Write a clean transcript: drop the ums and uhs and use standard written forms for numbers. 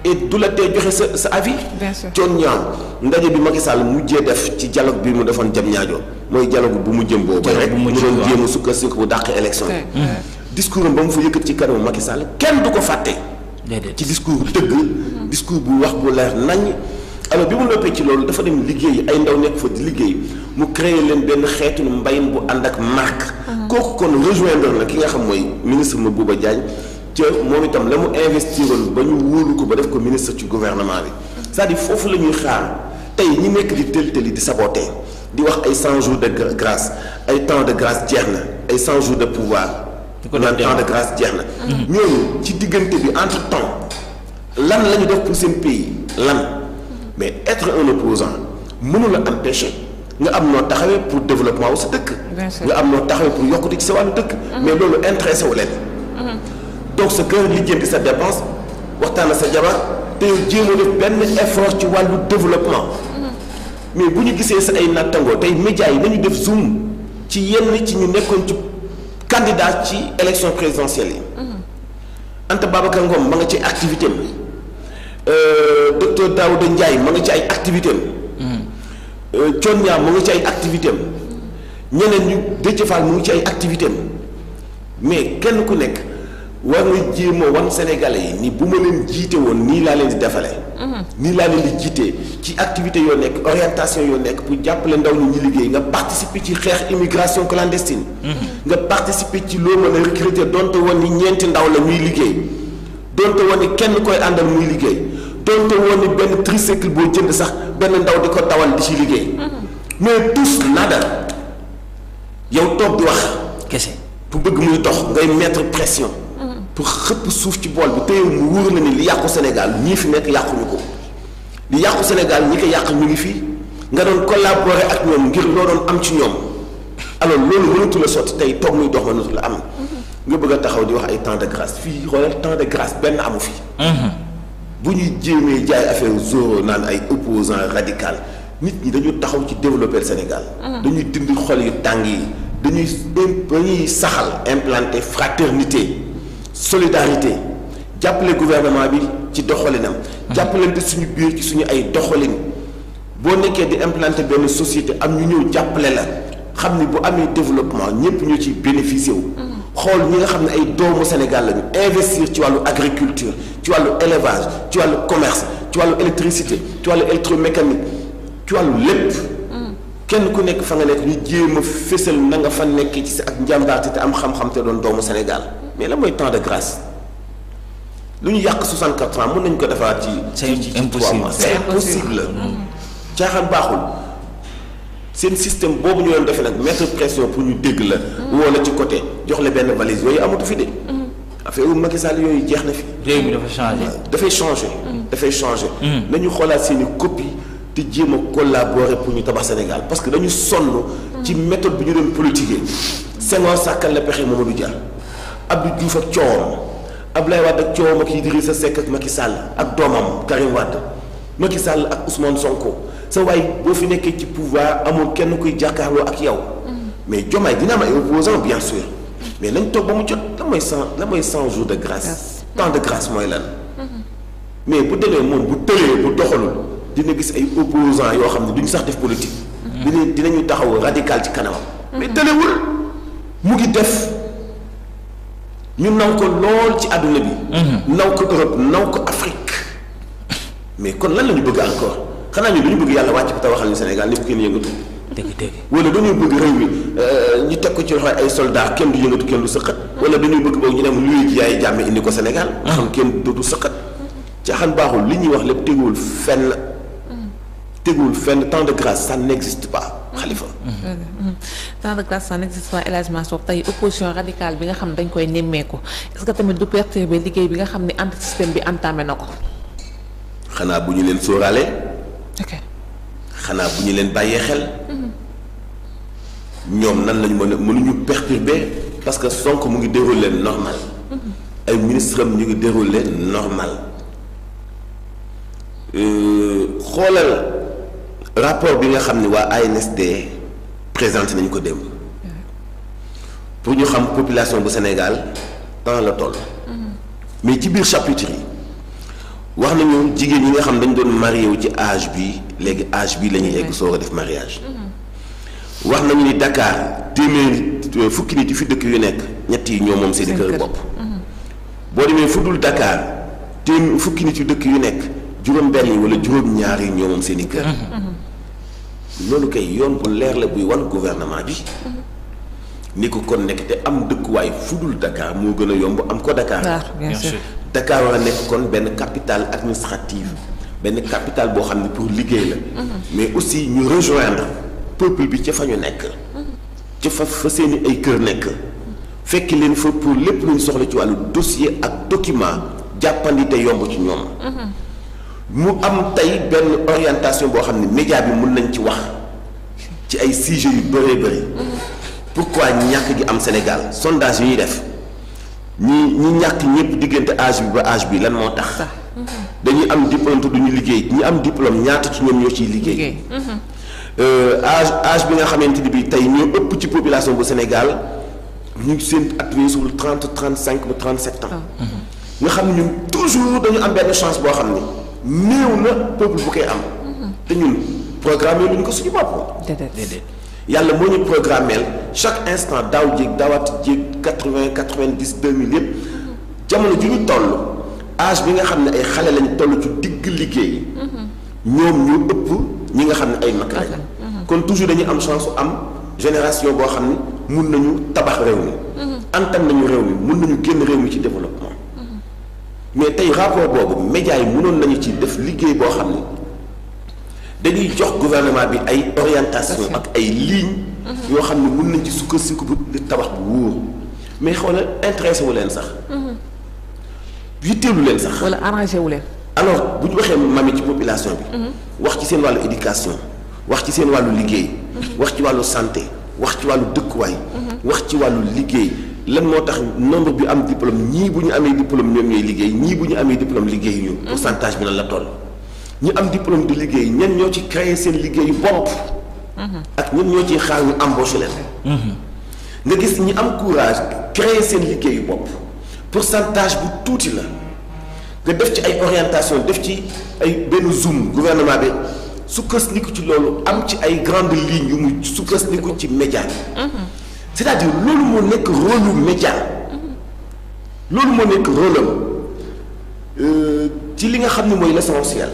et du la tee joxe sa avis. bien sûr coon ñaam ndaje bi Macky Sall mujjee def ci dialogue bi mu defoon jam ñaajo mooy dialogue bu mu jëm boobu rek mu doon jéem a sukkandiku bu dàq élection yi. discours am ba mu fa yëkkat ci kanamu Macky Sall kenn du ko fàtte. ci discours bu dëgg. discours bu wax bu leer nañ. alors bi mu noppee ci loolu dafa dem liggéey ay ndaw nekk fa di liggéey mu créé leen benn xeetu mbayin bu ànd ak marque. kooku kon rejoindre na ki nga xam mooy ministre Mabouba Diagne ca moom itam la mu investiroon ba ñu wóolu ko ba def ko ministre ci gouvernement bi. c'est-à-dire foofu la ñuy xaar tey ñi nekk di tëli di saboter di wax ay 100 jours de grâce ay temps de grâce jeex na ay 100 jours de pouvoir. naan temps de grâce jeex na. ñooñu ci diggante bi entre temps lan la ñu def pour seen pays lan. mais être un opposant mënul a empêcher nga am noo taxawee pour développement wu sa dëkk. nga am noo taxawee pour yokkute ci sa wàllu dëkk. mais loolu intéressé wu leen. donc sa kër lijjanti sa dépense waxtaan sa jabar te yow jéem a def benn effort ci wàllu développement. mais bu ñu gisee sa ay nattangoo tey médias yi nañu def zoom ci yenn ci ñu nekkoon ci candidat ci élection présidentielle yi. Anta Babacar Ngom ma nga ci activité am. Docteur Daouda Ndiaye ma nga ci ay activité am. Thione Niang mu ngi ci ay activité am. ñeneen ñu Déthié Fall mu ngi ci ay activité am mais kenn ku nekk war nga jéem a wan Sénégalais yi ni bu ma leen jiite woon nii laa leen di defalee. nii laa leen di jiite ci activité yoo nekk orientation yoo nekk pour jàppale ndaw ñi ñu liggéey nga participer ci xeex immigration clandestine. nga participer ci loo mën a recruter donte woon ni ñeenti ndaw la ñuy liggéey. donte woon ni kenn koy àndal muy liggéey donte woon ni benn tricycle boo jënd sax benn ndaw di ko dawal di ci liggéey. mais tous nada yow toog di wax kese pour bëgg muy dox ngay mettre pression. pour xëpp suuf ci bool bi tey mu wóor na ni li yàqu Sénégal ñii fi nekk yàquñu ko li yàqu Sénégal ñi ko yàq ñu ngi fii nga doon collaborer ak ñoom ngir loo doon am ci ñoom alors loolu mënatu la sotti tey toog muy dox mënatu la am. nga bëgg a taxaw di wax ay temps de grâce fii xoolal temps de grâce benn amu fi. bu ñuy jéemee jaay affaire zoro naan ay opposant radical nit ñi dañu taxaw ci développer Sénégal. dañuy dindi xol yu tàng yi dañuy saxal implanter fraternité solidarité jàppale gouvernement bi ci doxalinam. jàppalante suñu biir ci suñu ay doxalin boo nekkee di implanter benn société am ñu ñëw jàppale la xam ni bu amee développement ñëpp ñu ci bénéficier wu. xool ñi nga xam ne ay doomu Sénégal lañu investir ci wàllu agriculture ci wàllu élevage ci wàllu commerce ci wàllu électricité ci wàllu électromécanique ci wàllu lépp. kenn ku nekk fa nga nekk ñu jéem a fésal na nga fa nekkee ci sa ak njàmbaarte te am xam-xam te doon doomu Sénégal mais la mooy temps de grâce lu ñu yàq 64 ans mën nañu ko defaat ci. c'est impossible c'est impossible. caaxaan baaxul. seen système boobu ñu doon defee nag mettre pression pour ñu dégg la. woo la ci côté jox la benn valise yooyu amatu fi de. affaire yu Macky Sall yooyu jeex na fi. réew mi dafa changé. dafay changé. nañu xoolaat seen i copie te jéem a collaborer pour ñu tabax Sénégal parce que dañu sonn. ci méthode bi ñu doon politiquer. Senghor sàkkal la pexe Mamadou Dia Abdou Diouf ak coowam Abdoulaye Wade ak coowam ak Idrissa Seck ak Macky Sall ak doomam Karim Wade Macky Sall ak Ousmane Sonko. sa waay boo fi nekkee ci pouvoir amul kenn kuy jàkkaarloo ak yow mais Diomaye dina am ay opposants bien sûr mais nañ toog ba mu jot la mooy 100 jours de grâce temps de grâce mooy lan mais bu demee moom bu tëlee bu doxalul dina gis ay opposants yoo xam ne duñu sax def politique dinañu taxaw radical ci kanamam mais tëlewul mu ngi def ñu naw ko lool ci àdduna bi naw ko Europe naw ko Afrique mais kon lan la ñu bëgg encore xanaa ñu dañu bëgg yàlla wàcc ko te waxal ñu Sénégal ni bu kenn yëngatu. dëgg wala dañuy bëgg réew mi ñu teg ko ci loxo ay soldats kenn du yëngatu kenn du sëqat. wala dañuy bëgg boog ñu dem luy ji yaay jàmme indi ko Sénégal. xam kenn du sëqat. caaxaan baaxul li ñuy wax lépp teguwul fenn temps de grâce ça n'existe pas Khalifa. temps de grâce ça n'existe pas El Hadj Mansour tey opposition radicale bi nga xam ne dañ koy nemmeeku est-ce que tamit du perturber liggéey bi nga xam ne anti système bi entamé na ko. xanaa bu ñu leen sóoraale. ok xanaa bu ñu leen bàyyee xel. ñoom nan lañu mënuñu perturber parce que Sonko mu ngi déroulé normal. ay ministres am ñu ngi déroulé normal. xoolal rapport bi nga xam ne waa ANSD présenté nañu ko démb. pour ñu xam population bu Sénégal temps la toll. mais ci biir chapitre yi wax nañu jigéen ñi nga xam dañ doon marié wu ci âge bi léegi âge bi la ñuy egg soog a def mariage. wax nañu ni Dakar téeméeri fukki nit yi fi dëkk yu nekk ñett yi ñoo moom seen kër bopp. boo demee fu dul Dakar fukki nit yu dëkk yu nekk juróom-benn yi wala juróom-ñaar yi ñoo moom seen i kër. loolu kay yoon bu leer la buy wan gouvernement bi. ni ko kon nekk te am dëkkuwaay fu dul Dakar moo gën a yomb am ko Dakar. bien sûr Dakar war a nekk kon benn capitale administrative benn capitale boo xam ne pour liggéey la. mais aussi ñu rejoindre peuple bi ca fa ñu nekk. ca fa seeni ay kër nekk. fekk leen fa pour lépp lu ñu soxla ci wàllu dossier ak document jàppandi te yomb ci ñoom. mu am tey benn orientation boo xam ne média bi mën nañ ci wax ci ay sujets yu bëree bëri. pourquoi ñàkk gi am Sénégal sondage yi ñuy def ñi ñàkk ñëpp diggante âge bi ba âge bi lan moo tax. dañuy am diplôme te duñu liggéey ñi am diplôme ñaata ci ñoom ñoo ciy liggéey. âge bi nga xamante ni bii tey ñoo ëpp ci population bu Sénégal ñu ngi seen at weesuwul 35 ba 37 ans. nga xam ne ñun toujours dañu am benn chance boo xam ne néew na peuple bu koy am. te ñun programme lu ñu ko suñu bopp. déedéet. yàlla moo ñu programmeel chaque instant daaw jéeg daawaati jéeg 80 90 2000 yëpp jamono ju ñu toll âge bi nga xam ne ay xale lañ toll ci digg liggéey. ñoom ñu ëpp ñi nga xam ne ay mag lañ. kon toujours dañuy am chance su am génération boo xam ne mun nañu tabax réew mi. antam nañu réew mi mun nañu génn réew mi ci développement. mais tey rapport boobu médias yi mënoon nañu ci def liggéey boo xam ne. dañuy jox gouvernement bi ay orientation ak ay lignes yoo xam ne mën nañ ci sukkandiku bu tabax bu wóor mais xoolal intéressé wu leen sax yitteelu leen sax wala arrangé wu leen. alors bu ñu waxee mami ci population bi wax ci seen wàllu éducation wax ci seen wàllu liggéey wax ci wàllu santé wax ci wàllu dëkkuwaay wax ci wàllu liggéey lan moo tax nombre bi am diplôme ñii bu ñu amee diplôme ñoom ñooy liggéey ñii bu ñu amee diplôme liggéey ñu pourcentage bi nan la toll ñi am diplôme de liggéey ñen ñoo ci créer seen liggéeyu bopp. ak ñen ñoo ciy xaar ñu embauché leen. nga gis ñi am courage créer seen liggéeyu bopp pourcentage bu tuuti la nga def ci ay orientation def ci ay benn zoom gouvernement bi sukkandiku ci loolu am ci ay grandes lignes yu mu sukkandiku ci média bi. c'est-à-dire loolu moo nekk rôle lu média. loolu moo nekk rôle am ci li nga xam ne mooy l'essentiel.